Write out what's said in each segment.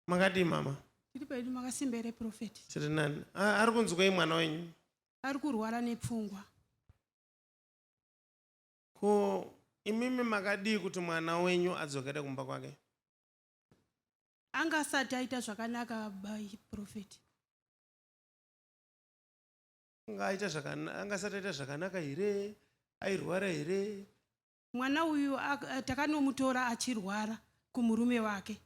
Makadii mama? Tiri pedu makasimba here prophet? Tiri nani. Ari kunzwei mwana wenyu? Ari kurwara nepfungwa. Ko imimi makadii kuti mwana wenyu adzokere kumba kwake? Anga asati aita zvakanaka by prophet. Anga aita zvakanaka, anga asati aita zvakanaka here? Airwara here? Mwana uyu takanomutora achirwara kumurume wake.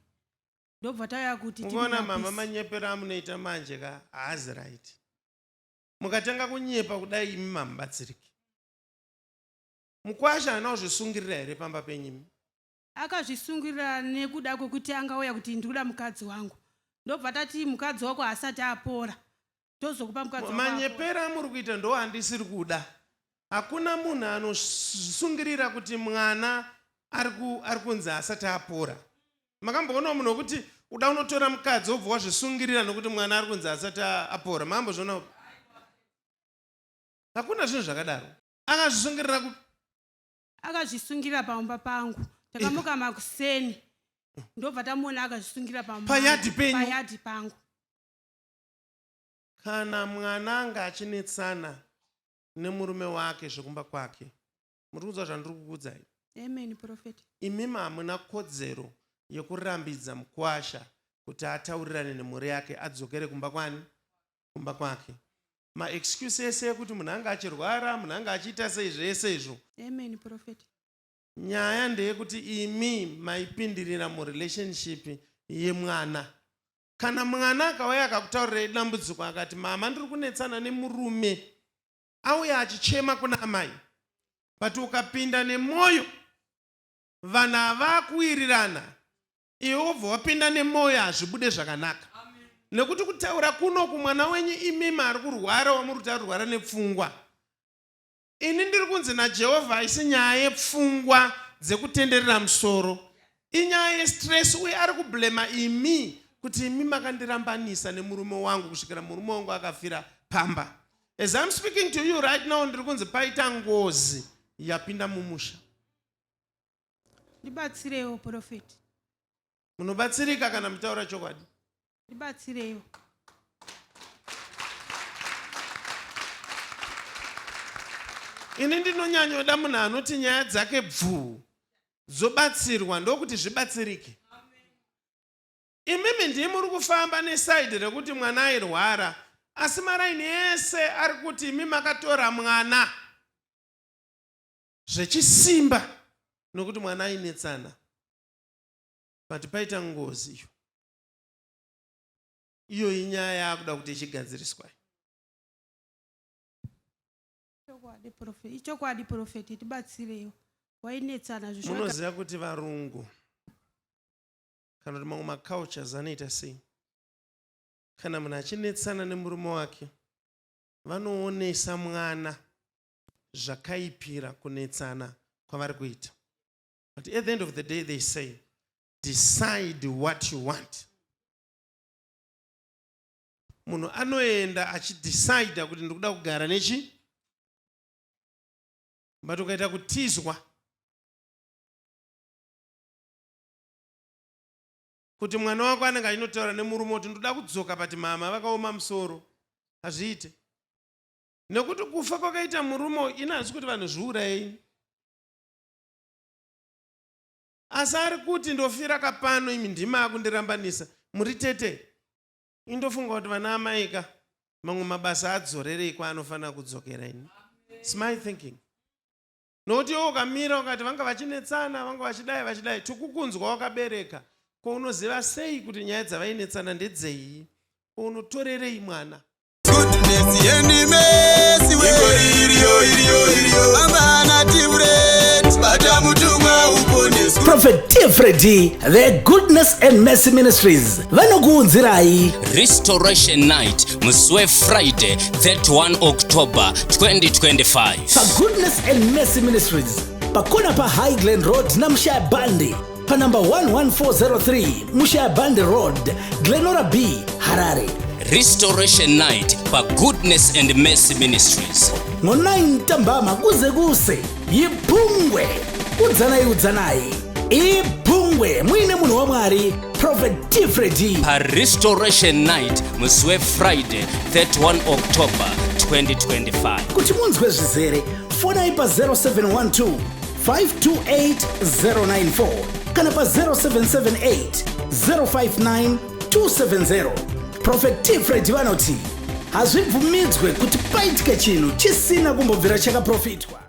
Ndobva tauya kuti Mukaona mama manyepero amunoita manje ka haazi right. Mukatanga kunyepa kudai imi mamubatsiriki. Mukwasha haana kuzvisungirira here pamba penyu imi? Akazvisungirira nekuda kwekuti angauya kuti ndikuda mukadzi wangu. Ndobva tati mukadzi wako haasati apora. Tozokupa mukadzi wako. Manyepero amuri kuita ndo andisiri kuda. Hakuna munhu anosungirira kuti mwana ari kunzi asati apora. Makamboonawo munhu wekuti uda unotora mukadzi wobva wazvisungirira nokuti mwana ari kunzi asati apora. Makambozvionawo? Hakuna zvinhu zvakadaro. Akazvisungirira ku Akazvisungirira pamba pangu. Takamuka makuseni. Ndobva tamuona akazvisungirira pamba. Payadhi penyu. Payadhi pangu. Kana mwana anga achinetsana nemurume wake zvekumba kwake, muri kunzwa zvandiri kukuudzai? Amen, prophet. Imimi hamuna kodzero yekurambidza mukuwasha kuti ataurirane nemhuri yake adzokere kumba kwani? Kumba kwake. Maexcuse ese ekuti munhu anga achirwara, munhu anga achiita sei zvese izvo. Amen, prophet. Nyaya ndeyekuti imi maipindirira murelationship yemwana. Kana mwana akauya akakutaurirai dambudziko akati mama ndiri kunetsana nemurume auya achichema kuna amai but ukapinda nemwoyo vanhu havakuwirirana iwe wobva wapinda nemwoyo hazvibude zvakanaka nekuti kutaura kuno kumwana wenyu imimi ari kurwara wamuri kuti ari kurwara nepfungwa Ini ndiri kunzi naJehovha haisi nyaya yepfungwa dzekutenderera musoro, inyaya yestress uye ari kublema imi kuti imi makandirambanisa nemurume wangu kusvikira murume wangu akafira pamba. As I'm speaking to you right now ndiri kunzi paita ngozi yapinda mumusha. Ndibatsirewo prophet. Munobatsirika kana mutaura chokwadi. Ndibatsireiwo. Ini ndinonyanyoda munhu anoti nyaya dzake bvuu dzobatsirwa ndokuti zvibatsirike. Imimi ndii muri kufamba nesaidi rekuti mwana airwara asi maraini ese ari kuti imi makatora mwana zvechisimba nokuti mwana ainetsana but paita ngozi iyo iyo inyaya yaakuda kuti ichigadziriswa. Ichokwadi profeti, tibatsireiwo. Wainetsana zvisho. Munoziva kuti varungu kana kuti mamwe macultures anoita sei? Kana munhu achinetsana nemurume wake vanoonesa mwana zvakaipira kunetsana kwavari kuita. But at the end of the day they say decide what you want. Munhu anoenda achidecide kuti ndikuda kugara nechi but ukaita kutizwa kuti mwana wako anenge achinotaura nemurume kuti ndoda kudzoka but mama vakaoma musoro hazviite nekuti kufa kwakaita murume ini handisi kuti vanhu zviurayei Asi ari kuti ndofira ka pano imi ndimi makundirambanisa muri tete. Ini ndofunga kuti vana amai ka mamwe mabasa adzorerei kwaanofanira kudzokera ini. It's my thinking. Nokuti iwe ukamira ukati vanga vachinetsana vanga vachidai vachidai tikukunzwa wakabereka ko unoziva sei kuti nyaya dzavainetsana ndedzei ko unotorerei mwana Goodness and mercy we iriyo iriyo iriyo Bamba Tifred bata mutumwa uponeswe Prophet T. Freddy, the Goodness and Mercy Ministries vanokuunzirai Restoration Night musi weFriday 31 October 2025. paGoodness and Mercy Ministries pakona paHigh Glen Road naMushaya Bandi panumber 11403 Mushaya Bandi Road, Glenora B, Harare. Restoration Night paGoodness and Mercy Ministries. Ngo-9 ntambama kuze kuse yiphungwe udzanai udzanai iphungwe muine munhu wamwari. Prophet T Freddy. Parestoration Night musi weFriday 31 October 2025. Kuti munzwe zvizere, fonai pa 0712 528 094 kana pa 0778 059 270. Prophet T Freddy vanoti hazvibvumidzwe kuti paitike chinhu chisina kumbobvira chakaprofitwa.